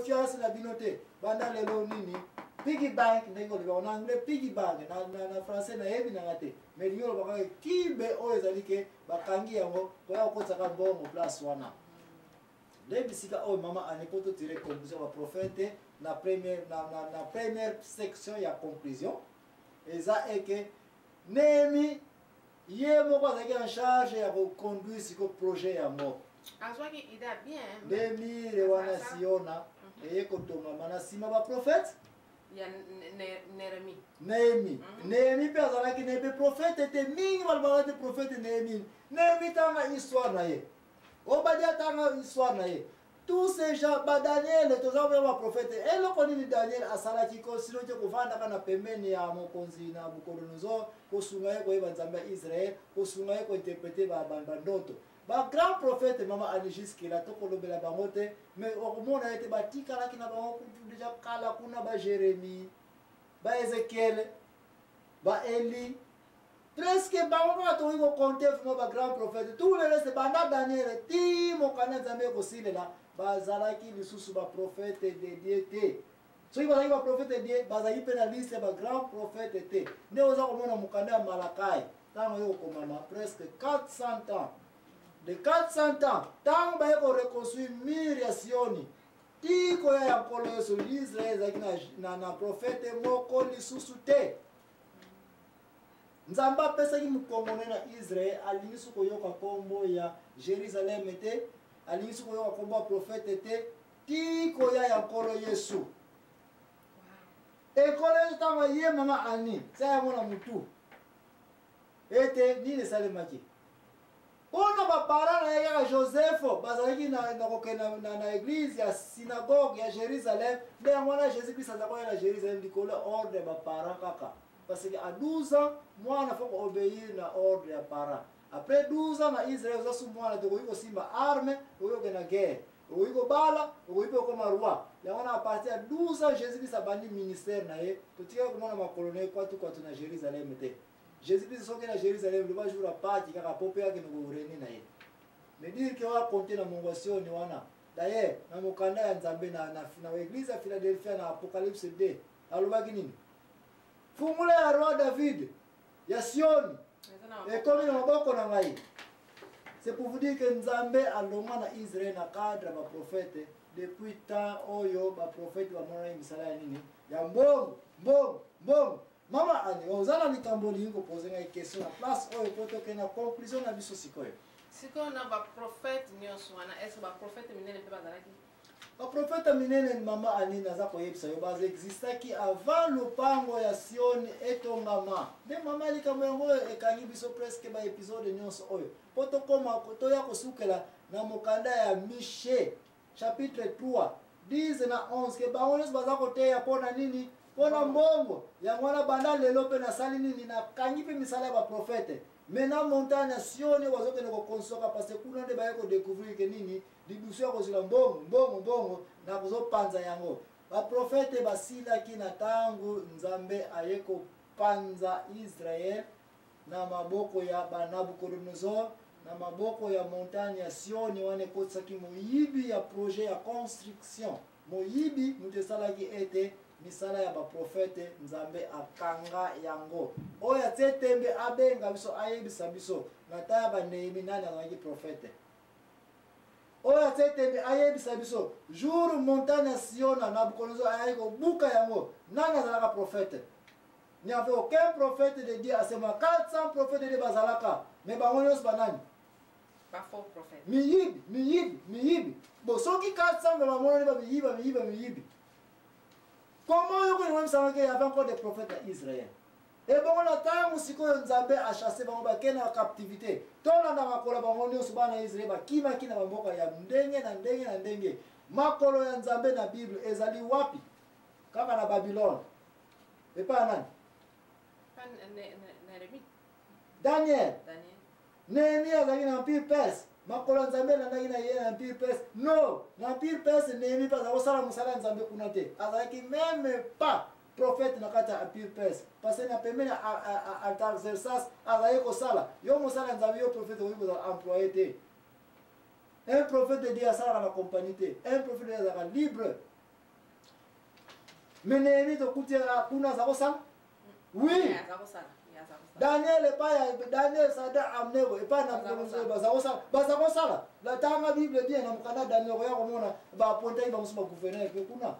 Confiance na bino te. Banda lelo nini? Piggy bank ndenge olobaka na anglais piggy bank na français nayebi nanga te. Mais lingi olobaka ke kibe oyo ezali ke bakangi yango koya kokotisaka mbongo place wana. Nde bisika oyo mama Annie po to tirer conclusion ba prophète na première section ya conclusion eza eke Néhémie ye moko azalaki en charge ya ko conduire siko projet yango. Azwaki idée bien. Nde mire wana Siona eye kotongama na nsima ba prophète ya Néhémie. Néhémie. Néhémie mpe azalaki na ye mpe prophète te, mingi balobaka te prophète Néhémie. Néhémie tanga histoire na ye. Obadia tanga histoire na ye. Tous ces gens, ba Daniel, toza ba ba prophète. Eloko nini Daniel asalaki ko sino te kovandaka na pembeni ya mokonzi na Nabucodonosor, kosunga ye koyeba Nzambe ya Israël, kosunga ye kointerprete ba ndoto. Ba grand prophète mama Ali jusque là tokolobela bango te, mais okomona ete batikalaki na bango kutu déjà kala kuna ba Jérémie, ba Ézéchiel, ba Élie. Presque bango kaka tokoki kocompte vraiment ba grand prophète. Tout le reste banda Daniel ti mokanda Nzambe ekosilela bazalaki lisusu ba prophète de Dieu te. Soki bazalaki ba prophète de Dieu, bazalaki mpe na liste ya ba grand prophète te. Nde oza komona mokanda ya Malakai ntango ye kokomama presque 400 ans. De 400 ans ntango baye koreconstruire mur ya Sioni ti koya ya Nkolo Yesu, Israël ezalaki na prophète moko lisusu te. Nzambe apesaki mokongo na ye na Israël, alingi soki koyoka kombo ya Jérusalem te, alingi soki koyoka kombo ya prophète te, ti koya ya Nkolo Yesu. Ekolo Yesu ntango ye mama Annie, tia yango na mutu ete nini esalemaki mpona baparent na ye kaka Joseph bazalaki na kokende na église ya synagogue ya Jérusalem. Nde yango wana Jésus Christ aza koya na Jérusalem likolo ya ordre ya baparent kaka, parce que à 12 ans mwana faut koobéir na ordre ya parent. Après 12 ans na Israël oza su mwana te, okoki kosimba arme, okoki kokende na guerre, okoki kobala, okoki mpe kokoma roi. Yango wana à partir ya 12 ans Jésus Christ abandi ministère na ye. Totikaki komona makolo na ye kwatu kwatu na Jérusalem te. Jésus Christ soki na Jérusalem loba jour ya Pâques kaka po mpe akende korene na ye. Mais dire que oya compter na mongo ya Sioni wana. D'ailleurs na mokanda ya Nzambe na église ya Philadelphia na Apocalypse 2 alobaki nini? Fungula ya roi David ya Sioni ekomi na maboko na ngai. C'est pour vous dire que Nzambe alongwa na Israël na cadre ya ba prophète depuis temps oyo ba prophète bamonaki misala ya nini? Ya mbongo, mbongo, mbongo. Mama Annie, oza na likambo olingi kopose ngai question na place oyo po tokende na conclusion na biso sikoyo? Sikoyo na ba prophète nyonso wana, est-ce que ba prophète minene mpe bazalaki? Ba prophète minene, mama Annie, naza koyebisa yo baexistaki avant lopango ya Sioni etongama. Nde mama likambo yango oyo ekangi biso presque ba épisode nyonso oyo po tokoma toya kosukela na mokanda ya Michée chapitre 3 10 na 11 ke bango nyonso baza koteya mpo na nini? Mpo na mbongo. Yango wana banda lelo mpe nasali nini? Nakangi mpe misala ya baprofete. Me na montagne ya Sioni oyo bazokende kokonsoka, parce que kuna nde baye kodécouvrir ke nini lidusu ya kozwela mbongo, mbongo, mbongo na kozopanza yango. Baprofete basilaki na ntango Nzambe aye kopanza Israël na maboko ya ba Nabucodonosor, na maboko ya montagne ya Sioni wana ekotisaki moyibi ya projet ya construction. Moyibi moto esalaki ete misala ya baprofete Nzambe akanga yango. Oyo atie tembe abenga biso ayebisa biso na ta ya ba Nehemie nani azalaki profete. Oyo atie tembe ayebisa biso jour montagne ya Siona Nabucodonosor ayaki kobuka yango nani azalaka profete. Il n'y avait aucun prophète de Dieu à ce moment. 400 prophètes de Dieu bazalaka. Mais bango nyonso banani? Ba faux prophètes. Miyibi, miyibi, miyibi. Bon, soki 400 ba bamonani ba miyibi, ba miyibi, ba miyibi. Comment yo ko yebisa que il y avait encore des prophètes à Israël? Et bongo na tango sikoyo Nzambe a chassé bango bakende na captivité. Tolanda makolo bango nyonso bana Israël bakimaki na bamboka ya ndenge na ndenge na ndenge. Makolo ya Nzambe na Bible ezali wapi? Kaka na Babylone. Epai ya nani? Daniel. Nehemie azalaki na Empire Perse. Makolo ya Nzambe elandaki na ye na Empire Perse. No, na Empire Perse Nehemie mpe azalaki kosala mosala ya Nzambe kuna te. Azalaki meme pas prophète na kati ya Empire Perse. Parce que na pembeni ya Artaxerxes azalaki kosala. Yo mosala ya Nzambe, yo prophète okoki kozala employé te. Un prophète de Dieu asalaka na compagnie te. Un prophète de Dieu azalaka libre. Mais Néhémie tokuti kuna aza kosala. Oui. Daniel epai ya Daniel Sada Amnego epai na baza kosala baza kosala natanga Bible bien na mokanda Daniel okoya komona bapointaki bamosusu bagouverneur mpe kuna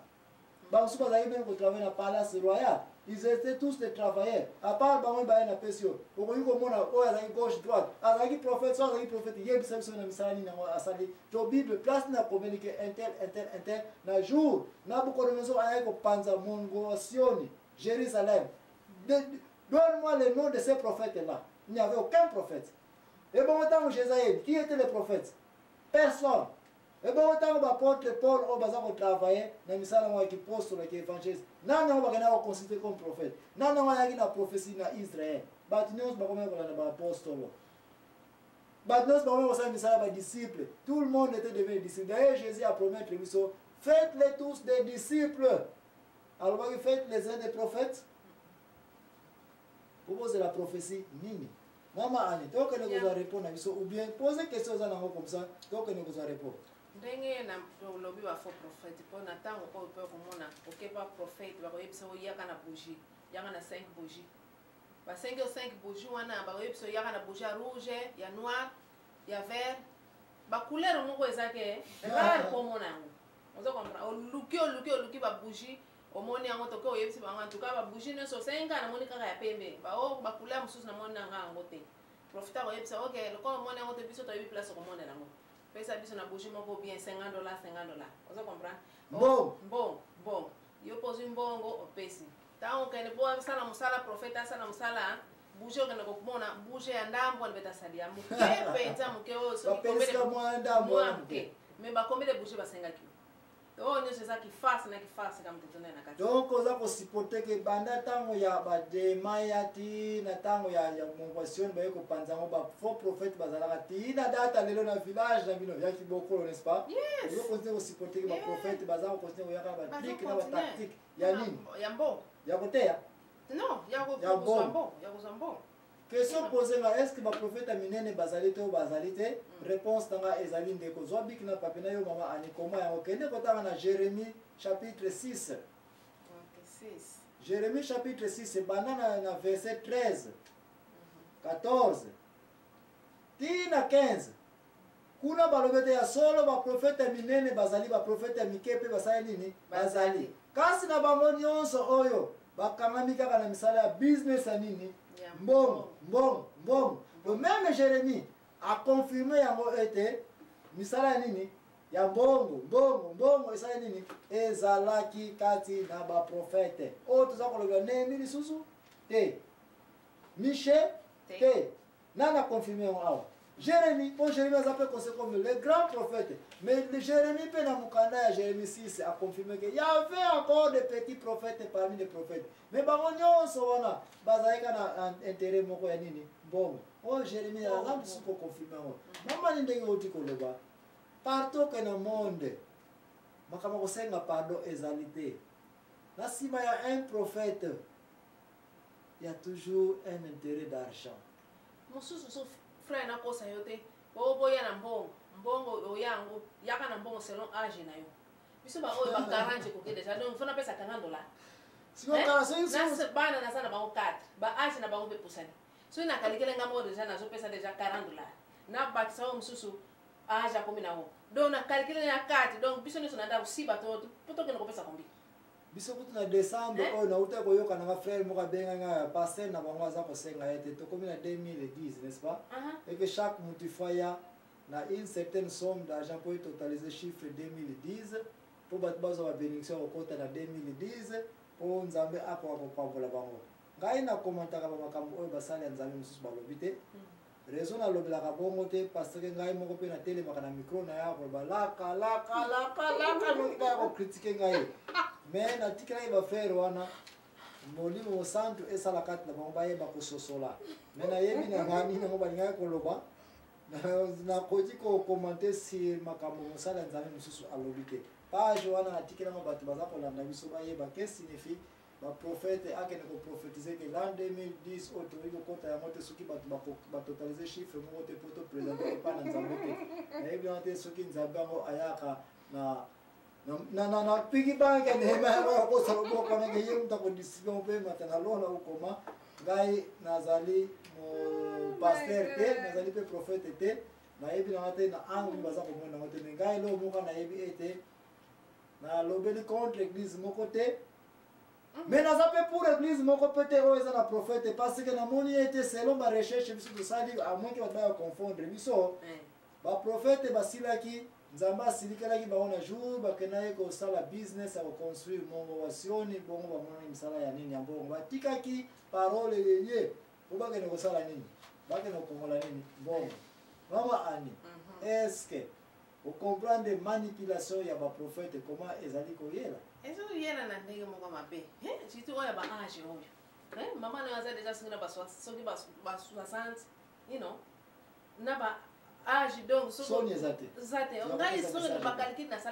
bamosusu bazalaki meme kotravaille na palace royal. Ils étaient tous des travailleurs, à part bango baye na pesi oyo okoki komona oyo azalaki gauche droite azalaki prophète so azalaki prophète yebisa biso na misala nini yango asali to Bible place na komeli ke intel intel intel na jour Nabucodonosor ayaki kopanza mongo Sioni Jérusalem. Donne-moi le nom de ces prophètes-là. Il n'y avait aucun prophète. Et bon, tant Jésus, qui était le prophète? Personne. Et bon, tant que Paul, oyo baza kotravaille na misala yango ya kipostolo ya kiévangéliste, nani yango bakendaka koconsulte comme prophète? Nani yango ayaki na prophétie na Israël? Bato nyonso bakomaki kolanda baapostolo. Bato nyonso bakomaki kosala misala ya badisciple. Tout le monde était devenu disciple. D'ailleurs, Jésus a promettre biso: faites-les tous des disciples. Alobaki faites les uns des prophètes po bozela prophétie nini? Mama Ani, tokende kozwa repos na biso ou bien pose question oza nango comme ça tokende kozwa repos. Ndenge na tolobi ba faux prophète mpo na ntango oyo mpe okomona okepa prophète bakoyebisa oyaka na bougie, yaka na 5 bougie, basengi yo 5 bougie wana, bakoyebisa oyaka na bougie ya rouge, ya noir, ya vert, bacouleur moko eza ke rare mpo omona yango. Ozo comprendre? Oluki, oluki, oluki babougie, omoni yango toke oyebisi bango: en tout cas babougie nyonso osenga, namoni kaka ya pembe, bao bacouleur mosusu namoni nanga yango te. Prophète akoyebisa: ok, lokola omoni yango te, biso toyebi place okomonela yango, pesa biso na bougie moko bien 50 $, 50 $. Ozo comprendre? Mbongo. Mbongo, mbongo. Yo mpo ozwi mbongo, opesi. Ntango okende mpo asala mosala, prophète asala mosala, bougie okende komona bougie ya ndambo wana beta asali ya moke mpenza, moke oyo soki Bapesika mwa ndambo mwa wana. Moke, mais bakomi de bougie basengaki yo oyo nyonso eza kifarce na kifarce ka moto na kati. Donc oza kosupporte ke banda ntango ya badema ya ti na ntango ya mongwasioni baye kopanza yango, bafaux prophète bazalaka ti na data lelo na village na bino ya Kibokolo, n'est-ce pas? Yes. Ozokontinue kosupporte ke baprophète baza kokontinue koyaka na batrick na batactique ya nini? Ya mbongo. Ya koteya? Non, ya Ya kozwa mbongo. mbongo, ya kozwa mbongo. Question pose nga: est ce que baprophète ya minene bazali to bazali te? Réponse na nga ezali, ndeko, zwa bic na papier na yo. Mama Ani, koma yango, kende kotanga na Jérémie chapitre 6. Ok, 6. Jérémie chapitre 6, ebanda na verset 13, 14 ti na 15. Kuna balobi ete ya solo baprofete ya minene bazali, baprofete ya mike mpe basali nini? Bazali. Kasi na bango nyonso oyo bakangami kaka na misala ya business ya nini? Ya mbongo, mbongo, mbongo. Donc même Jérémie aconfirme yango ete misala ya nini? Ya mbongo, mbongo, mbongo esali nini? Ezalaki kati na baprofete oyo toza kolobela. Nehemi lisusu te, Miche Te. te. Nani aconfirme yango awa? Jérémie. Mpo Jérémie aza mpe considéré comme le grand prophète, mais le Jérémie mpe na mokanda ya Jérémie 6 aconfirme ke y avait encore des petits prophètes parmi les prophètes, mais bango nyonso wana bazalaki na intérêt moko ya nini? Mbongo. Oyo Jérémie aza mosusu koconfirme yango. Mamani, ndenge oti koloba, partout ke na monde makambo kosenga pardon ezali te. Na nsima ya un prophète, il y a toujours un intérêt d'argent. Mosusu so, frère, nakosa yo te, po boya na mbongo, mbongo oya yango, yaka na mbongo selon age na yo. Biso baoyo ba 40 ekoki déjà, donc faut napesa 40 $. Sikoyo kala soki Bana naza na bango 4, ba age na bango mpe pusani. Soki nakalikele nga moko déjà, nazopesa déjà 40 $, nabakisa oyo mosusu age akomi nango, donc nakalikele na 4. Donc biso nyonso na ndako si bato po tokende kopesa kombi. Biso kutu na décembre Eh? oyo nauta koyoka nanga frère moko abenga nga, pasteur na bango aza kosenga ye te tokomi na 2010, n'est-ce pas, et que chaque mutu faya na une certaine somme d'argent pour totaliser chiffre 2010, mpo bato bazwa babénédiction ya kokota na 2010, mpo Nzambe akoka kopambola bango. Ngai nakomantaka bamakambo oyo basali ya Nzambe mosusu balobi te. Raison nalobelaka bongo te, parce que ngai moko mpe natelemaka na micro na ya koloba laka laka laka laka, noki baya kocritiquer ngai. Mais natikelaki bafrère wana, Molimo Mosantu esala kati na bango, bayeba kososola. Mais nayebi na ngai nini yango balingaki koloba. Nakoki kocommenter sur makambo mosala ya Nzambe mosusu alobi te. Page wana natikelanga bato baza kolanda biso bayeba que signifie baprophète akende koprophétise ke l'an 2010 oyo tokoki kokɔta yango te soki bato batotalize chiffre moko te mpo toprésente epa na Nzambe te. Nayebi wana te soki Nzambe yango ayaka na Na piggy bank ya Nehemia yango ya kosa loboko wana ke ye moto akodistribue yango mpe mata na lola okoma. Ngai nazali Oh pasteur te, nazali mpe prophète te, nayebi nanga te na angle baza komona yango te. Me ngai eloko moko nayebi ete nalobeli contre église moko te, mais naza mpe pour église moko mpe te oyo eza na prophète, parce que namoni ete selon barecherche biso tosali, à moins ke bato baya confondre biso, baprophète basilaki. Nzambe asilikelaki bango na jour bakendaki kosala business ya koconstruire mongo wa Sioni. Bongo bamonaki misala ya nini, ya mbongo, batikaki parole yeye po bakende kosala nini, bakende kokongola nini, mbongo. Mama Ani, est-ce ocomprendre manipulation ya baprophète, comment ezali koyela? Ezoyela na ndenge moko mabe, surtout oyo ya baage oyo. Mama na yo aza déjà soki na soki ba 60, na ba age, donc soni eza te. Eza te. Ngai soki bacalcule nasala.